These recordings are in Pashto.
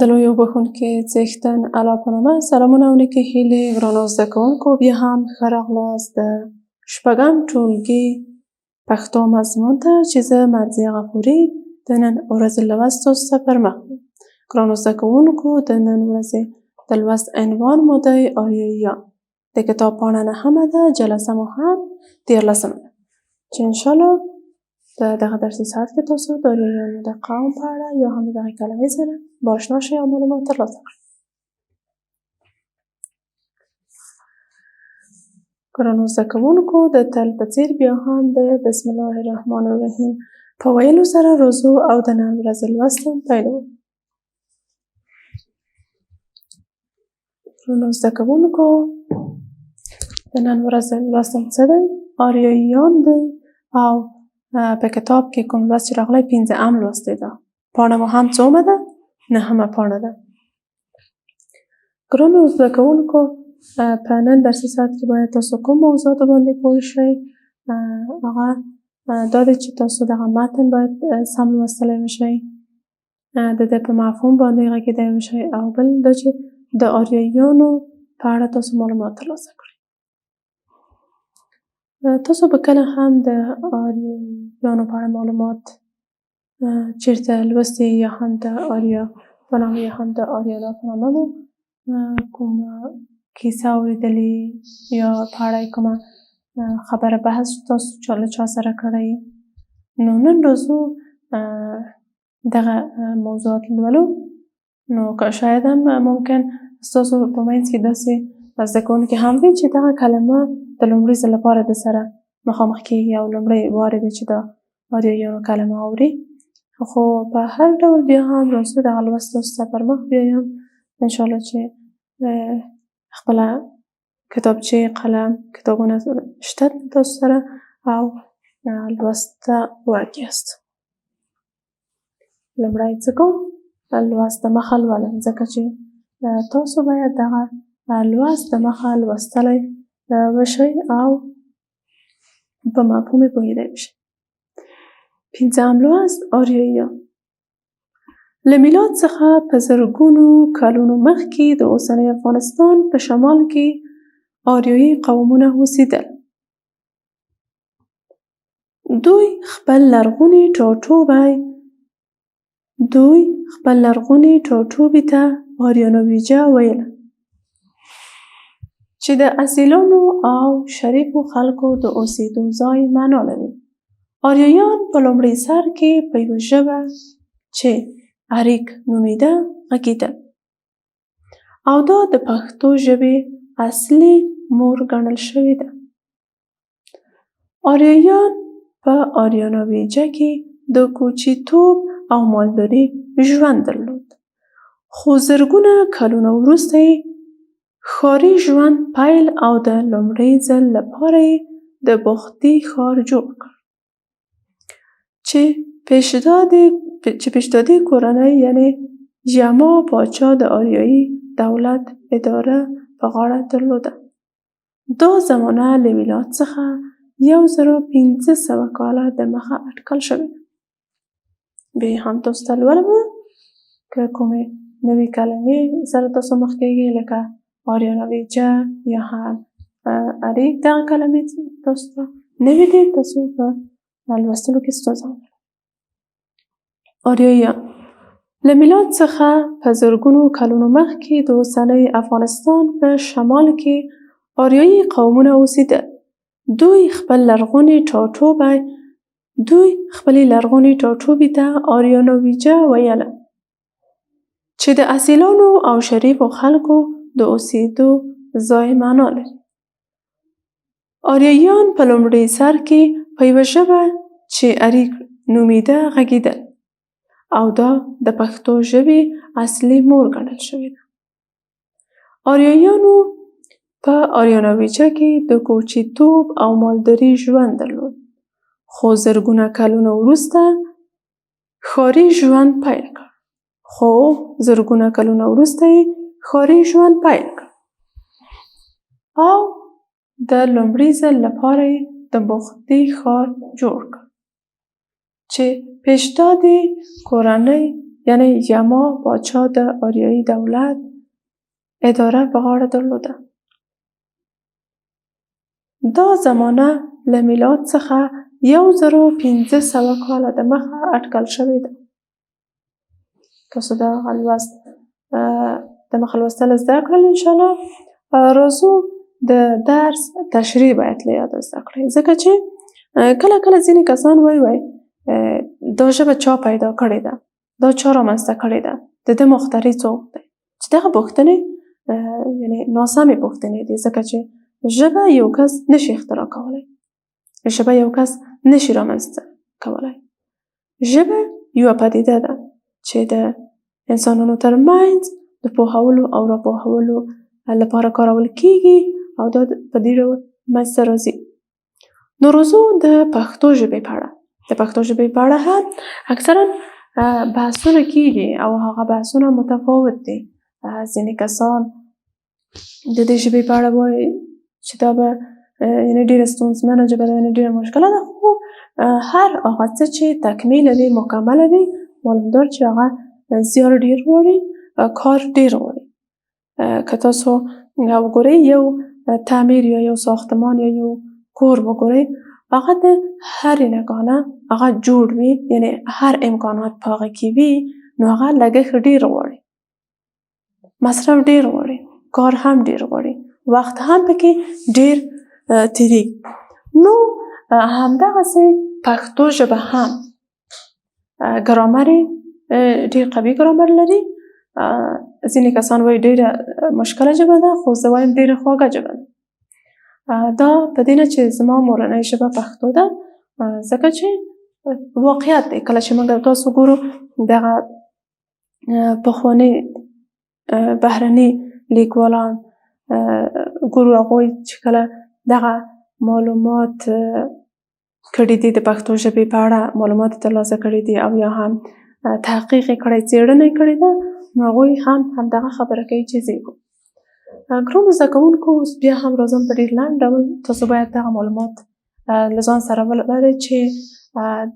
د لوی بښونکي څښتن الله په نامه سلامونه او نیکې هیلې ګرانو زده کوونکو، بیا هم ښه راغلاست د شپږم ټولګي پښتو مضمون ته چې زه مرضیه غفوري د نن ورځې لوست تاسو ته پر مخ. ګرانو زده کوونکو، د نن ورځې د لوست عنوان مو دی آریاییان. د کتاب پاڼه نهمه ده، جلسه مو هم 13مه ده چې انشاءالله د دغه درسي ساعت کې تاسو د آریایانو د قوم په اړه یا هم د دغې کلمې سره به آشنا شئ او معلومات ترلاسه کړئ. ګرانو زده کوونکو، د تل په څېر بیا هم د بسم الله الرحمن الرحیم په ویلو سره راځو او د نن ورځې لوست هم پیلوو. ګرانو زده کوونکو، د نن ورځې لوست هم څه دی؟ آریاییان دی. او په کتاب کې کوم لوست چې راغلی 5م لوست دی. دا پاڼه مو هم څومه ده؟ 9مه پاڼه ده. ګرانو زده کوونکو، په نن درسي ساعت کې باید تاسو کوم موضوعاتو باندې پوه شئ؟ هغه دا دی چې تاسو دغه متن باید سم لوستلی وشئ، د ده په مفهوم باندې غږېدی وشئ، او بل دا چې د آریایانو په اړه تاسو معلومات ترلاسه کړئ. تاسو به کله هم د آریایانو په اړه معلومات چېرته لوستي یا هم د آریا په نامه یا هم د آریانا په نامه مو کومه کیسه اورېدلې یا په اړه یې کومه خبره بحث تاسو له چا سره کړی؟ نو نن راځو دغه موضوعات لولو. نو که شاید هم ممکن ستاسو په منځ کې داسې زده کوونکي هم وي چې دغه کلمه د لومړي ځل لپاره د سره مخامخ کېږي او لومړی وار دی چې دا آریایانو کلمه اوري. خو په هر ډول بیا هم راځو دغه لوست تاسو ته پر مخ بیایم، انشاءالله چې خپله کتابچې، قلم، کتابونه شته تاسو سره او لوست ته وږي یاست. لومړی څه کوم؟ لوست د مخه لولم، ځکه چې تاسو باید دغه لوست د مخه لوستلی وشئ او په مفهوم یې پوهېدی وشئ. 5م لوست آریاییان. له میلاد څخه په زرګونو کلونو مخکې د اوسنۍ افغانستان په شمال کې آریایي قومونه اوسېدل. دوی خپل لرغوني ټاټوبي ته آریاناویجه ویله، چې د اصیلانو او شریفو خلکو د اوسېدو ځای معنا لري. آریایان په لومړي سر کې په یوه ژبه چې اریک نومېده غږېدل، او دا د پښتو ژبې اصلي مور ګڼل شوې ده. آریایان په آریاناویجه کې د کوچیتوب او مالداري ژوند درلود، خو زرګونه کلونه وروسته یې ښاري ژوند پیل او د لومړي ځل لپاره یې د بختي ښار جوړ کړ، چې پیشدادي کورنۍ یعنې یما پاچا د آریایي دولت اداره په غاړه درلوده. دا زمانه له میلاد څخه 1500 کاله د مخه اټکل شوې ده. بیا هم تاسو ته لولم که کومې نوې کلمې سره تاسو مخ کېږئ، لکه آریاناویجه یا هم اریک، دغه کلمې تاسو ته نوې دي، تاسو په لوستلو کې ستونزه ونه لرئ. آریایان له میلاد څخه په زرګونو کلونو مخکې د اوسنۍ افغانستان په شمال کې آریایي قومونه اوسېدل. دوی خپل لرغوني ټاټوبي ته آریاناویجه ویله، چې د اصیلانو او شریفو خلکو د اوسېدو ځای معنا لري. آریایان په لومړي سر کې په یوه ژبه چې اریک نومېده غږېدل، او دا د پښتو ژبې اصلي مور ګڼل شوې ده. آریایانو په آریاناویجه کې د کوچیتوب او مالداري ژوند درلود، خو زرګونه کلونه وروسته ښاري ژوند پیل کړ. او د لومړي ځل لپاره یې د بختي ښار جوړ کړ، چې پیشدادي کورنۍ یعنی یما پاچا د آریایي دولت اداره په غاړه درلوده. دا زمانه له میلاد څخه 1500 کاله د مخه اټکل شوې ده. تاسو دا لوست د مخه لوستل زده کړل ان شاء الله. راځو د درس تشریح باید له یاده زده کړئ، ځکه چې کله کله ځینې کسان وایي دا ژبه چا پیدا کړې ده، دا چا رامنځته کړې ده، د ده مخترع څوک دی، چې دغه پوښتنې یعنې ناسمې پوښتنې دي، ځکه چې ژبه یو کس نشي اختراع کولی، ژبه یو کس نشي رامنځته کولی. ژبه یوه پدیده ده چې د انسانانو ترمنځ د پوهولو او راپوهولو لپاره کارول کیږي او دا په دې ډول منځته راځي. نو راځو د پښتو ژبې په اړه. د پښتو ژبې په اړه هم اکثرا بحثونه کیږي او هغه بحثونه متفاوت دي. ځینې کسان د دې ژبې په اړه وایي چې دا به یعنې ډېره ستونزمنه ژبه ده، یعنې ډېره مشکله ده، خو هر هغه څه چې تکمیله وي، مکمله وي، معلومدار چې هغه زیار ډېر غواړي، کار ډېر غواړي. که تاسو وګورئ یو تعمیر یا یو ساختمان یا یو کور وګورئ، هغه د هرې نګانه هغه جوړ وي، یعنې هر امکانات په هغه کې وي، نو هغه لګښت ډېر غواړي، مصرف ډېر غواړي، کار هم ډېر غواړي، وخت هم پکې ډېر تېرېږي. نو همدغسې پښتو ژبه هم ګرامر ډېر قوي ګرامر لري. ځینې کسان وایي ډېره مشکله ژبه ده، خو زه وایم ډېره خواږه ژبه ده. دا په دې نه چې زما مورنۍ ژبه پښتو ده، ځکه چې واقعیت دی کله چې موږ تاسو ګورو دغه پخواني بهرني لیکوالان ګورو، هغوی چې کله دغه معلومات کړي دي د پښتو ژبې په اړه معلومات ترلاسه کړي دي او یا هم تحقیق یې کړی، څېړنه یې کړې ده، نو هغوی هم همدغه خبره کوي چې زه یې کوم. ګرانو زده کوونکو، اوس بیا هم راځم په ډېر لنډ ډول تاسو باید دغه معلومات له ځان سره ولرئ چې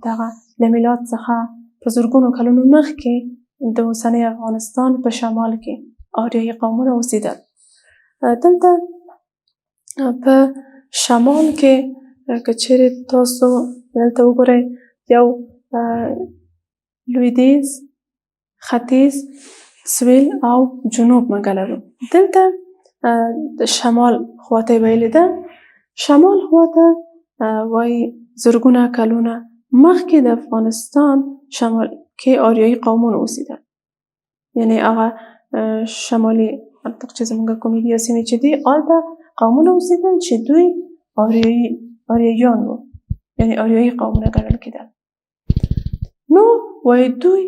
دغه له میلاد څخه په زرګونو کلونو مخکې د اوسنۍ افغانستان په شمال کې آریایي قومونه اوسېدل. دلته په شمال کې که چیرې تاسو دلته وګورئ یو لویدیځ، ختیځ، سویل او جنوب موږ لرو. دلته د شمال خواته یې ویلې ده. شمال خواته وایي زرګونه کلونه مخکې د افغانستان شمال کې آریایي قومونه اوسېدل، یعنې هغه شمالي منطق چې زموږ کومې دي یا سیمې چې دي، هلته قومونه اوسېدل چې دوی آریایان وو، یعنې آریایي قومونه ګڼل کېدل. نو وایي دوی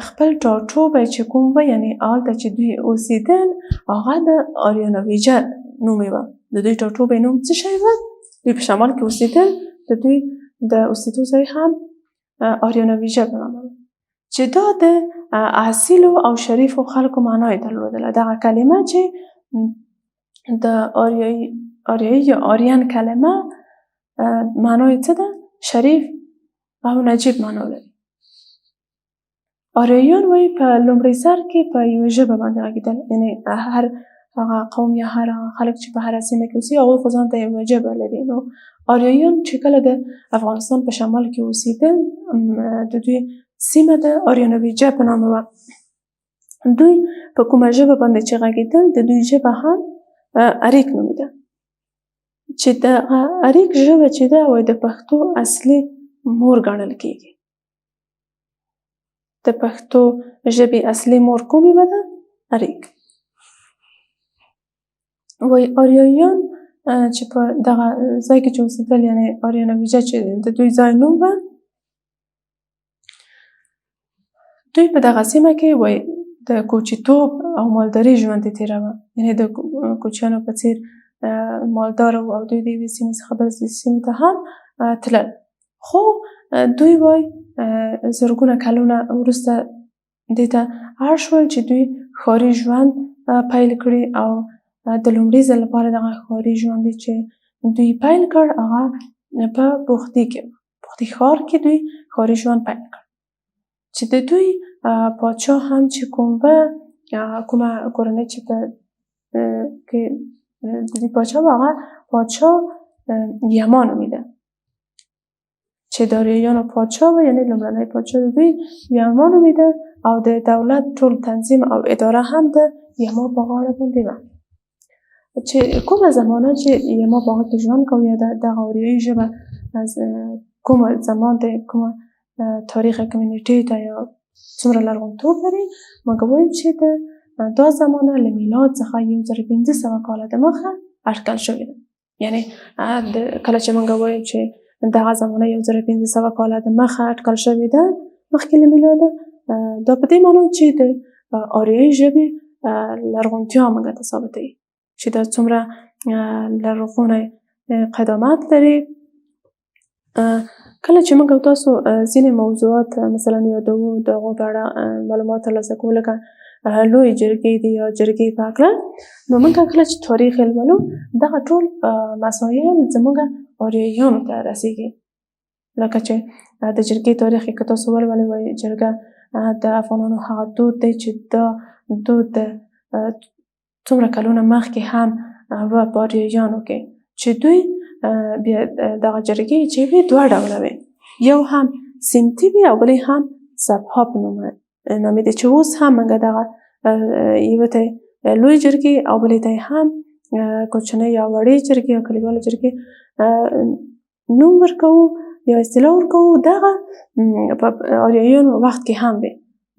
خپل ټاټوبی چې کوم وه، یعنې هلته چې دوی اوسېدل هغه د آریانویجه نومې وه. د دوی ټاټوبی نوم څه شی وه؟ دوی په شمال کې اوسېدل، د دوی د اوسېدو ځای هم آریانویجه په نامه وه، چې دا د اصیلو او شریفو خلکو معنا یې درلودله. دغه کلمه چې د آریایي یا آریان کلمه معنا یې څه ده؟ شریف او نجیب معنا لري. آریایان وایي په لومړي سر کې په یوه ژبه باندې غږېدل، یعنې هر هغه قوم یا هر هغه خلک چې په هره سیمه کې اوسي هغوی خو ځان ته یوه ژبه لري. نو آریایان چې کله د افغانستان په شمال کې اوسېدل، د دوی سیمه د آریانویجه په نامه وه. دوی په کومه ژبه باندې چې غږېدل د دوی ژبه هم اریک نومېده، چې دغه اریک ژبه چې ده وایي د پښتو اصلي مور ګڼل کیږي. د پښتو ژبې اصلي مور کومې وه ده؟ اریک. وایي آریایان چې په دغه ځای کې چې اوسېدل، یعنې آریانویجه چې د دوی ځای نوم وه، دوی په دغه سیمه کې وایي د کوچیتوب او مالداري ژوند یې تېراوه، یعنې د کوچیانو په څېر مالدار وو او دوی د یوې سیمې څخه بلې سیمې ته هم تلل. خو دوی وایي زرګونه کلونه وروسته دې ته اړ شول چې دوی ښاري ژوند پیل کړي او د لومړي ځل لپاره دغه ښاري ژوند چې دوی پیل کړ هغه په بوختي کې، بوختي ښار کې دوی ښاري ژوند پیل کړ، چې د دوی پادشاه هم چې کوم وه، کومه کورنۍ چې په کې د دوی پادشاه و، هغه پادشاه یما نومېده چې د آریایانو پادشاه و، یعنې لومړنی پادشاه د دوی یما نومېده او د دولت ټول تنظیم او اداره هم د یما په غاړه باندې وه. چې کومه زمانه چې یما په هغه کې ژوند کوي یا دغه آریایي ژبه کومه زمان دی، کومه تاریخ کومې نیټې ته یا څومره لرغونتوب لري، موږ وایو چې د دا زمانه له میلاد څخه 1500 کاله د مخه اټکل شوې ده. یعنې کله چې موږ وایو چې دغه زمانه 1500 کاله د مخه اټکل شوې ده مخکې له میلاده، دا په دې معنا چې د آریایي ژبې لرغونتیا موږ ته ثابتوي چې دا څومره لرغونی قدامت لري. کله چې موږ تاسو ځینې موضوعات مثلا یادوو، د هغو په اړه معلومات ترلاسه کوو، لکه لویې جرګې دي یا جرګې په هکله، نو موږ کله چې تاریخ یې لولو دغه ټول مسایل زموږ آریایانو ته رسیږي. لکه چې د جرګې تاریخ کې که تاسو ولولئ، وایي جرګه د افغانانو هغه دود دی چې دا دود د څومره کلونه مخکې هم وه په آریایانو کې، چې دوی بیا دغه جرګې چې وي دوه ډوله وي، یو هم سمتي وي او بلې هم سبها په نوم نومېده، چې اوس هم موږ دغه یوه ته لوی جرګې او بلې ته هم کوچنۍ یا وړې جرګې یا کلیوالې جرګې نوم ورکوو یا اصطلاح ورکوو. دغه په آریایانو وخت کې هم وي.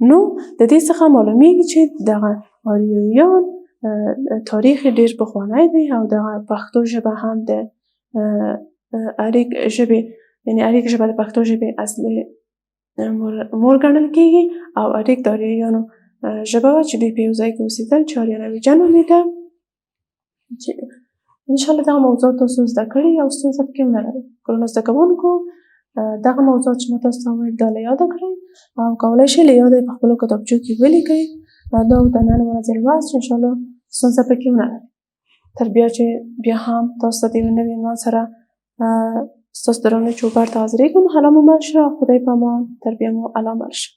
نو د دې څخه معلومیږي چې دغه آریایان تاریخ ډیر پخوانی دی او دغه پښتو ژبه هم د اریک ژبې، یعنې اریک ژبه د پښتو ژبې اصلي مور ګڼل کیږي او اریک د آریایانو ژبه وه چې دوی په یو ځای کې اوسېدل چې آریانا ویجه نومېده. چې انشاءالله دغه موضوع تاسو زده کړي او ستونزه پکې ونه لرئ. ګرانو زده کوونکو، دغه موضوع چې ما تاسو ته وویل دا له یاده کړئ او کولی شئ له یاده یې په خپلو کتابچو کې ولیکئ. دا د نن ورځې لوست چې انشاءالله ستونزه پکې ونه لرئ. تر بیا چې بیا هم تاسو ته د یو نوي عنوان سره ستاسو درانه چوپړ ته حاضرېږم. الله مو مل شه، خدای په امان. تر بیا مو الله مل شه.